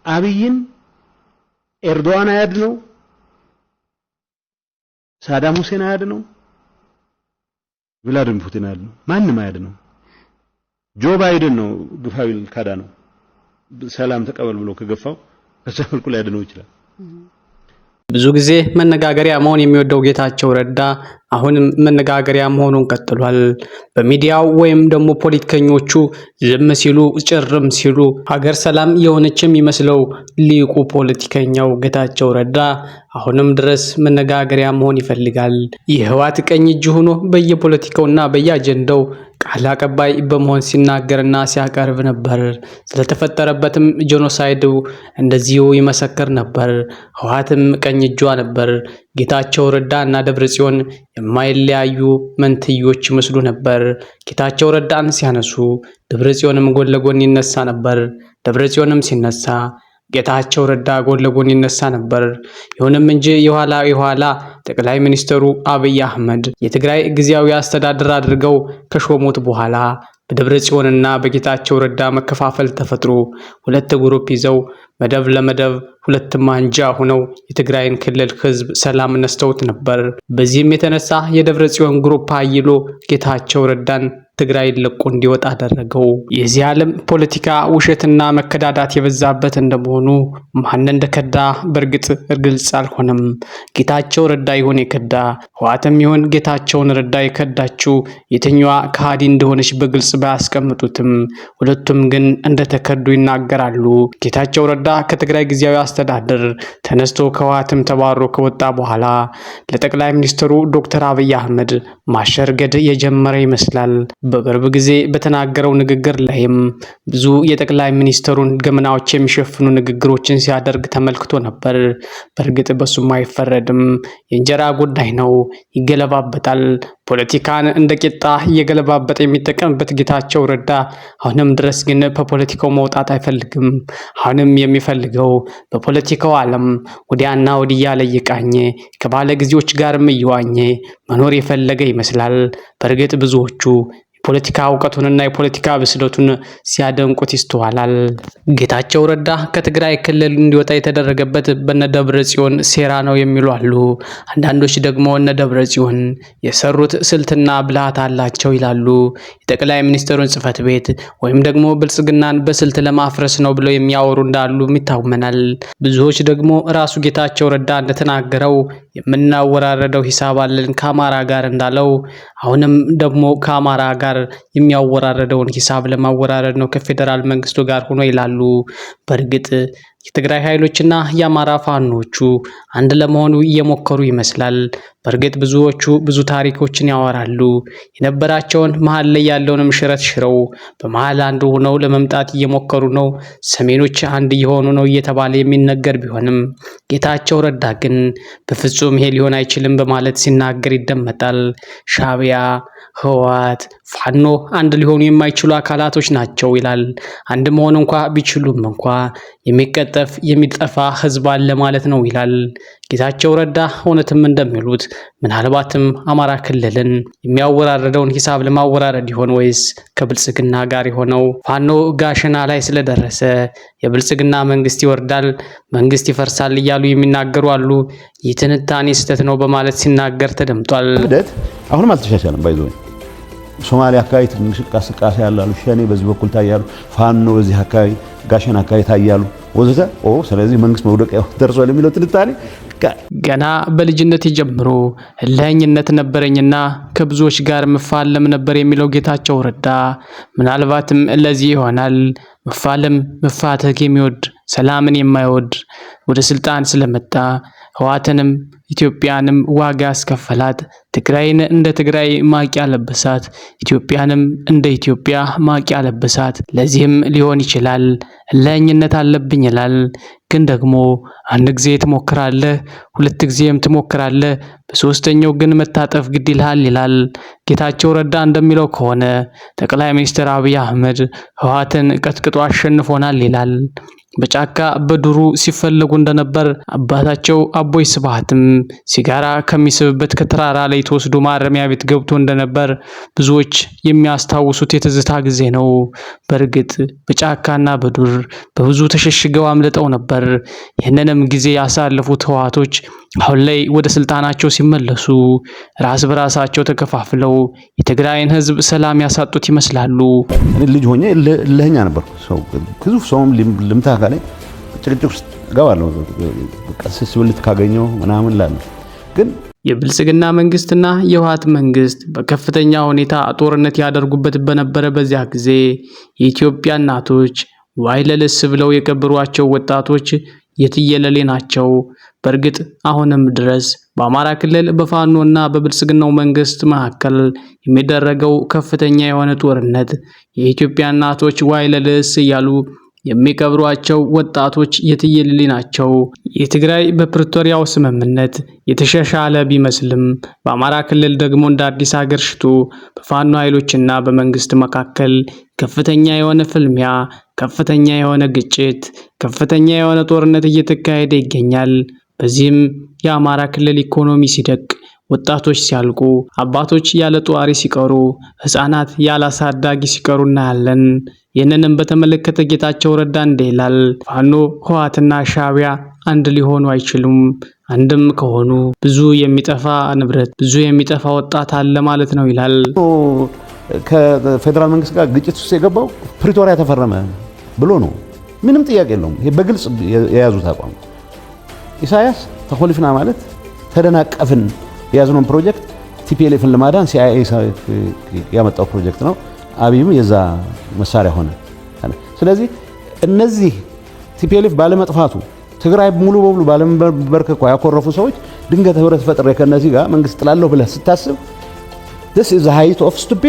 አብይን ኤርዶዋን አያድነው፣ ሳዳም ሁሴን አያድነው፣ ቭላዲሚር ፑቲን አያድነው፣ ማንም አያድነው። ጆ ባይደን ነው ግፋ ቢል ካዳነው። ሰላም ተቀበል ብሎ ከገፋው ከዛ መልኩ ሊያድነው ይችላል። ብዙ ጊዜ መነጋገሪያ መሆን የሚወደው ጌታቸው ረዳ አሁንም መነጋገሪያ መሆኑን ቀጥሏል። በሚዲያው ወይም ደግሞ ፖለቲከኞቹ ዝም ሲሉ ጭርም ሲሉ ሀገር ሰላም የሆነች የሚመስለው ሊቁ ፖለቲከኛው ጌታቸው ረዳ አሁንም ድረስ መነጋገሪያ መሆን ይፈልጋል። የህወሓት ቀኝ እጅ ሆኖ በየፖለቲካውና በየአጀንዳው ቃል አቀባይ በመሆን ሲናገርና ሲያቀርብ ነበር። ስለተፈጠረበትም ጄኖሳይዱ እንደዚሁ ይመሰክር ነበር። ህወሓትም ቀኝ እጇ ነበር። ጌታቸው ረዳ እና ደብረ ጽዮን የማይለያዩ መንትዮች ይመስሉ ነበር። ጌታቸው ረዳን ሲያነሱ ደብረ ጽዮንም ጎን ለጎን ይነሳ ነበር። ደብረ ጽዮንም ሲነሳ ጌታቸው ረዳ ጎን ለጎን ይነሳ ነበር። ይሁንም እንጂ የኋላ የኋላ ጠቅላይ ሚኒስትሩ አብይ አህመድ የትግራይ ጊዜያዊ አስተዳደር አድርገው ከሾሙት በኋላ በደብረ ጽዮንና በጌታቸው ረዳ መከፋፈል ተፈጥሮ ሁለት group ይዘው መደብ ለመደብ ሁለት ማንጃ ሆነው የትግራይን ክልል ህዝብ ሰላም ነስተውት ነበር። በዚህም የተነሳ የደብረ ጽዮን group አይሎ ጌታቸው ረዳን ትግራይን ለቆ እንዲወጣ አደረገው። የዚህ ዓለም ፖለቲካ ውሸትና መከዳዳት የበዛበት እንደመሆኑ ማን እንደከዳ በእርግጥ ግልጽ አልሆነም። ጌታቸው ረዳ ይሆን የከዳ? ህወሓትም ይሆን ጌታቸውን ረዳ የከዳችው? የትኛዋ ከሃዲ እንደሆነች በግልጽ ባያስቀምጡትም ሁለቱም ግን እንደተከዱ ይናገራሉ። ጌታቸው ረዳ ከትግራይ ጊዜያዊ አስተዳደር ተነስቶ ከህወሓትም ተባሮ ከወጣ በኋላ ለጠቅላይ ሚኒስትሩ ዶክተር አብይ አህመድ ማሸርገድ የጀመረ ይመስላል። በቅርብ ጊዜ በተናገረው ንግግር ላይም ብዙ የጠቅላይ ሚኒስትሩን ገመናዎች የሚሸፍኑ ንግግሮችን ሲያደርግ ተመልክቶ ነበር። በእርግጥ በሱም አይፈረድም። የእንጀራ ጉዳይ ነው፣ ይገለባበጣል። ፖለቲካን እንደ ቂጣ እየገለባበጠ የሚጠቀምበት ጌታቸው ረዳ አሁንም ድረስ ግን በፖለቲካው መውጣት አይፈልግም። አሁንም የሚፈልገው በፖለቲካው ዓለም ወዲያና ወዲህ እያለ እየቃኘ ከባለ ጊዜዎች ጋርም እየዋኘ መኖር የፈለገ ይመስላል። በእርግጥ ብዙዎቹ የፖለቲካ እውቀቱንና የፖለቲካ ብስለቱን ሲያደንቁት ይስተዋላል። ጌታቸው ረዳ ከትግራይ ክልል እንዲወጣ የተደረገበት በነ ደብረ ጽዮን ሴራ ነው የሚሉ አሉ። አንዳንዶች ደግሞ እነ ደብረ ጽዮን የሰሩት ስልትና ብልሃት አላቸው ይላሉ። የጠቅላይ ሚኒስትሩን ጽሕፈት ቤት ወይም ደግሞ ብልጽግናን በስልት ለማፍረስ ነው ብለው የሚያወሩ እንዳሉ ይታመናል። ብዙዎች ደግሞ ራሱ ጌታቸው ረዳ እንደተናገረው የምናወራረደው ሂሳብ አለን ከአማራ ጋር እንዳለው አሁንም ደግሞ ከአማራ ጋር የሚያወራረደውን ሂሳብ ለማወራረድ ነው ከፌዴራል መንግስቱ ጋር ሆኖ ይላሉ። በእርግጥ የትግራይ ኃይሎችና የአማራ ፋኖቹ አንድ ለመሆኑ እየሞከሩ ይመስላል። በእርግጥ ብዙዎቹ ብዙ ታሪኮችን ያወራሉ። የነበራቸውን መሃል ላይ ያለውንም ሽረት ሽረው በመሃል አንድ ሆነው ለመምጣት እየሞከሩ ነው። ሰሜኖች አንድ እየሆኑ ነው እየተባለ የሚነገር ቢሆንም ጌታቸው ረዳ ግን በፍጹም ይሄ ሊሆን አይችልም በማለት ሲናገር ይደመጣል። ሻዕቢያ፣ ህወሓት፣ ፋኖ አንድ ሊሆኑ የማይችሉ አካላቶች ናቸው ይላል። አንድ መሆን እንኳ ቢችሉም እንኳ የሚቀጠፍ የሚጠፋ ህዝብ አለ ማለት ነው ይላል ጌታቸው ረዳ። እውነትም እንደሚሉት ምናልባትም አማራ ክልልን የሚያወራረደውን ሂሳብ ለማወራረድ ይሆን ወይስ ከብልጽግና ጋር የሆነው ፋኖ ጋሸና ላይ ስለደረሰ የብልጽግና መንግስት ይወርዳል፣ መንግስት ይፈርሳል እያሉ የሚናገሩ አሉ። ይህ ትንታኔ ስህተት ነው በማለት ሲናገር ተደምጧል። ክህደት አሁንም አልተሻሻለም። By the way ሶማሊያ አካባቢ እንቅስቃሴ ያላሉ፣ ሸኔ በዚህ በኩል ታያሉ፣ ፋኖ በዚህ አካባቢ ጋሸን አካባቢ ታያሉ ወዘተ። ስለዚህ መንግስት መውደቂያ ደርሷል የሚለው ትንታኔ ገና በልጅነት ጀምሮ እልኸኝነት ነበረኝና ከብዙዎች ጋር መፋለም ነበር የሚለው ጌታቸው ረዳ ምናልባትም ለዚህ ይሆናል መፋለም መፋተግ የሚወድ ሰላምን የማይወድ ወደ ስልጣን ስለመጣ ህወሓትንም ኢትዮጵያንም ዋጋ ያስከፈላት፣ ትግራይን እንደ ትግራይ ማቅ ያለበሳት፣ ኢትዮጵያንም እንደ ኢትዮጵያ ማቅ ያለበሳት። ለዚህም ሊሆን ይችላል እልኸኝነት አለብኝ ይላል። ግን ደግሞ አንድ ጊዜ ትሞክራለህ፣ ሁለት ጊዜም ትሞክራለህ፣ በሶስተኛው ግን መታጠፍ ግድ ይልሃል ይላል። ጌታቸው ረዳ እንደሚለው ከሆነ ጠቅላይ ሚኒስትር አብይ አህመድ ህወሓትን ቀጥቅጦ አሸንፎናል ይላል። በጫካ በዱሩ ሲፈለጉ እንደነበር አባታቸው አቦይ ስብሃትም ሲጋራ ከሚስብበት ከተራራ ላይ ተወስዶ ማረሚያ ቤት ገብቶ እንደነበር ብዙዎች የሚያስታውሱት የትዝታ ጊዜ ነው። በእርግጥ በጫካና በዱር በብዙ ተሸሽገው አምልጠው ነበር። ይህንንም ጊዜ ያሳለፉት ህወሓቶች አሁን ላይ ወደ ስልጣናቸው ሲመለሱ ራስ በራሳቸው ተከፋፍለው የትግራይን ህዝብ ሰላም ያሳጡት ይመስላሉ። እኔ ልጅ ሆኜ እልህኛ ነበርኩ። ሰው ግዙፍ ሰውም ልምታ ካለኝ ጭቅጭቅ ውስጥ እገባለሁ። ቀስስ ብልት ካገኘው ምናምን እላለሁ። ግን የብልጽግና መንግስትና የህወሓት መንግስት በከፍተኛ ሁኔታ ጦርነት ያደርጉበት በነበረ በዚያ ጊዜ የኢትዮጵያ እናቶች ዋይ ለልስ ብለው የቀበሯቸው ወጣቶች የትየለሌ ናቸው። በእርግጥ አሁንም ድረስ በአማራ ክልል በፋኖ እና በብልጽግናው መንግስት መካከል የሚደረገው ከፍተኛ የሆነ ጦርነት የኢትዮጵያ እናቶች ዋይ ለልስ እያሉ የሚቀብሯቸው ወጣቶች የትየለሌ ናቸው። የትግራይ በፕሪቶሪያው ስምምነት የተሻሻለ ቢመስልም በአማራ ክልል ደግሞ እንደ አዲስ አገርሽቶ በፋኖ ኃይሎችና በመንግስት መካከል ከፍተኛ የሆነ ፍልሚያ፣ ከፍተኛ የሆነ ግጭት፣ ከፍተኛ የሆነ ጦርነት እየተካሄደ ይገኛል። በዚህም የአማራ ክልል ኢኮኖሚ ሲደቅ፣ ወጣቶች ሲያልቁ፣ አባቶች ያለ ጧሪ ሲቀሩ፣ ህፃናት ያለ አሳዳጊ ሲቀሩ እናያለን። ይህንንም በተመለከተ ጌታቸው ረዳ እንዲህ ይላል። ፋኖ፣ ህወሓትና ሻዕቢያ አንድ ሊሆኑ አይችሉም። አንድም ከሆኑ ብዙ የሚጠፋ ንብረት፣ ብዙ የሚጠፋ ወጣት አለ ማለት ነው ይላል። ከፌዴራል መንግስት ጋር ግጭት ውስጥ የገባው ፕሪቶሪያ ተፈረመ ብሎ ነው። ምንም ጥያቄ የለውም። ይሄ በግልጽ የያዙት አቋም። ኢሳያስ ተኮሊፍና ማለት ተደናቀፍን፣ የያዝነውን ፕሮጀክት TPLF ን ለማዳን CIA ያመጣው ፕሮጀክት ነው። አብይም የዛ መሳሪያ ሆነ። ስለዚህ እነዚህ TPLF ባለመጥፋቱ፣ ትግራይ ሙሉ በሙሉ ባለመበርከኳ ያኮረፉ ሰዎች ድንገት ህብረት ፈጥሬ ከነዚህ ጋር መንግስት ጥላለሁ ብለህ ስታስብ this is the height of stupidity።